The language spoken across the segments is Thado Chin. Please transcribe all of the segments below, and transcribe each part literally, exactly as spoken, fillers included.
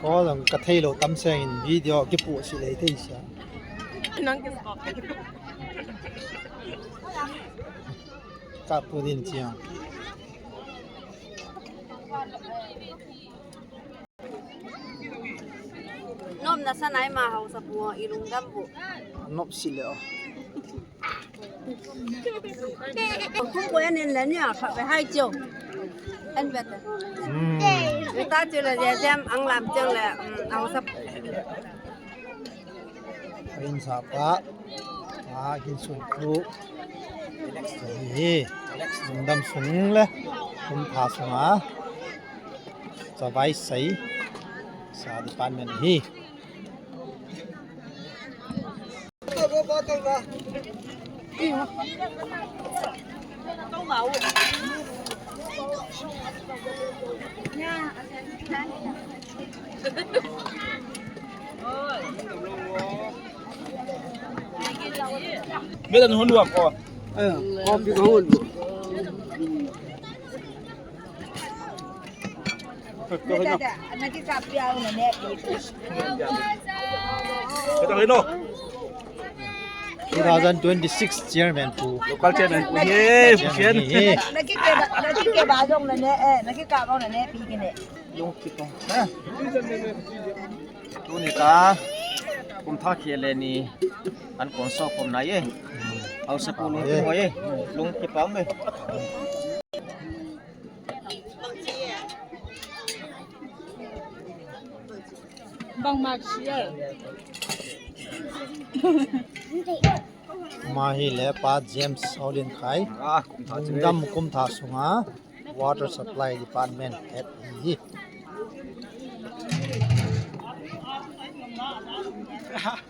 Ko jong ka thei lou tam seng in video kipu si lei thei sa. Nang ki stop. Ka pu din chiang. Nom na sa nai ma hausa pu i lungdam bu. Nom si le o. Kum bu en en le ni a kha be hai chiu. En be ta. Hmm. Be ta chiu le je jem ang lam chiu le, hmm, hausa. Rin sa pa. A, kin sun khu. Hi. Lungdam sung le. Kum tha sunga. Chavai sei sa department hi. Mera hon wa ko. Eh, ko pi ko hon. Two thousand twenty-six chairman pu. Local chairman pu. Ye, pu chairman. Ye. Tuni ta kum tha khel le ni an kon so kom na ye. Hausa pu lung ki mo ye. Lung ki pam me. Bang ma chia. Ma hi le pa James Aulin Khai. Ah, kum tha che. Dam kum tha sunga Water Supply Department head hi. Yeah.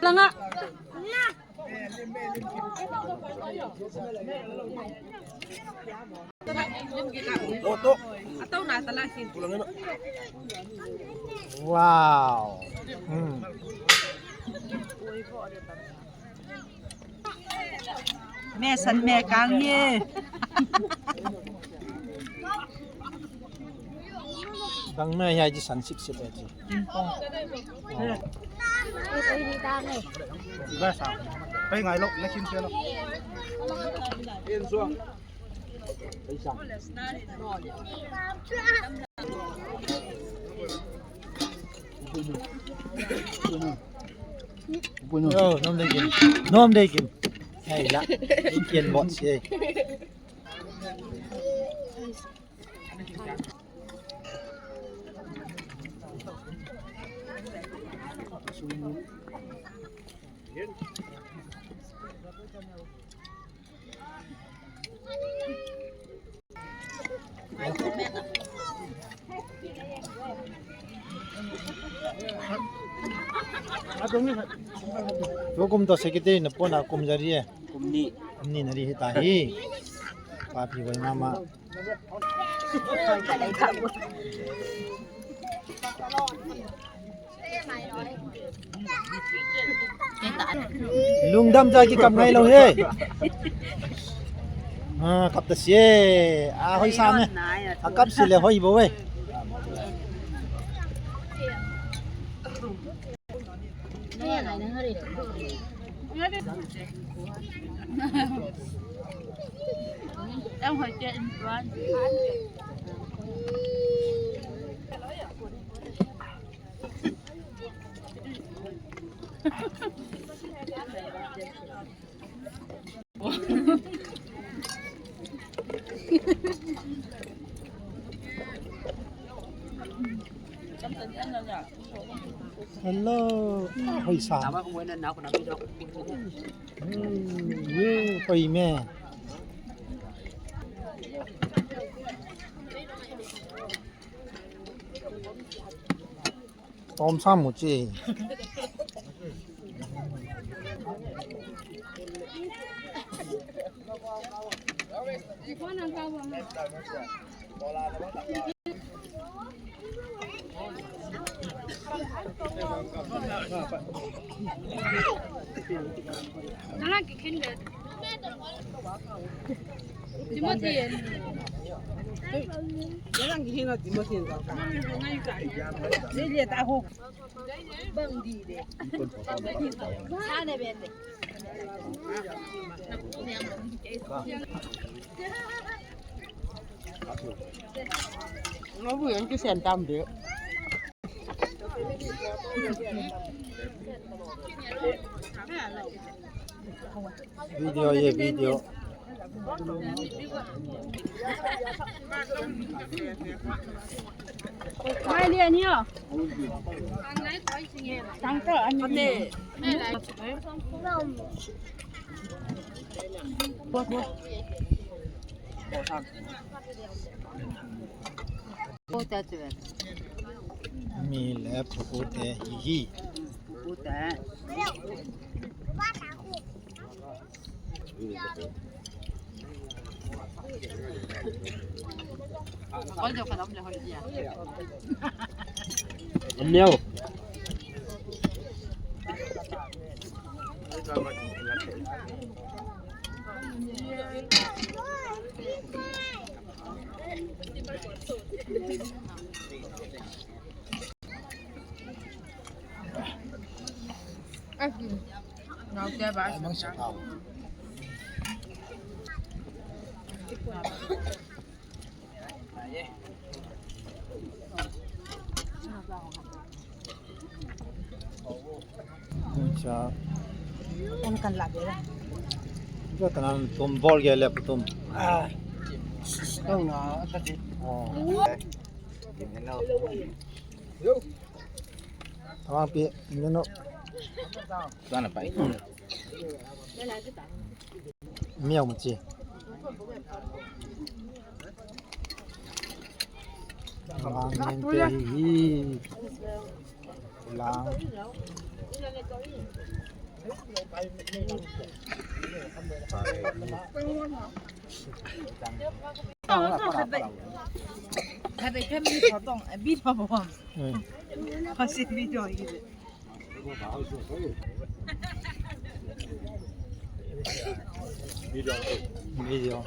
Langa. Wow. Hmm. Me san me kang ye. Dang me ya ji san sik sik ya ji. Ba sa. Pai ngai lo, na kin se lo. In so. Pai sa. Yo, nom dei kin. Nom dei kin. Hai la. Ikian bot si. Tukum to secretary na pona kum jari e. Kum ni. Kum ni nari hita hi. Papi wai mama. Lungdam ja ki kap ngai lo he. Ha, kap ta sie. A hoi sa ne. A kap si le hoi bo we. Em hoi che in front. Hello. Hoi sa. Hmm, you, hoi me. Tom sam mu chi. Ngabu yang kisen tam de. Video ye, video. Mai lian yo. Tang to ani. Mi le phu te hi hi. Miau. Acha. Kan kan la de la. Jo tanan tum bol ge le tum. Ah. Tong na ka ji. Oh. Hello. Yo. Tawang pi, ni no. Tuan apa itu? Miau machi. Lang yang te hi. Lang. Hai bai khan mi tho tong, a bi tho bom. Hmm. Kasi video hi. Video.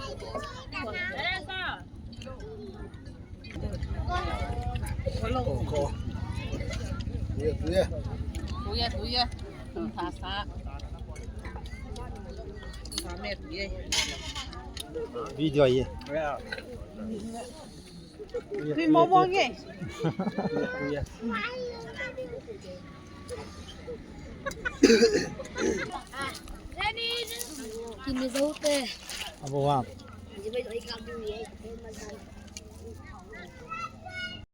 Ko, ko. Tuya, tuya. Tuya, tuya. Sa, sa. Sa met ye. Video ye. Ya. Tui mo mo nge. Tuya, tuya. Kini zo te. Abo wa. Jibai zo ikabu ye.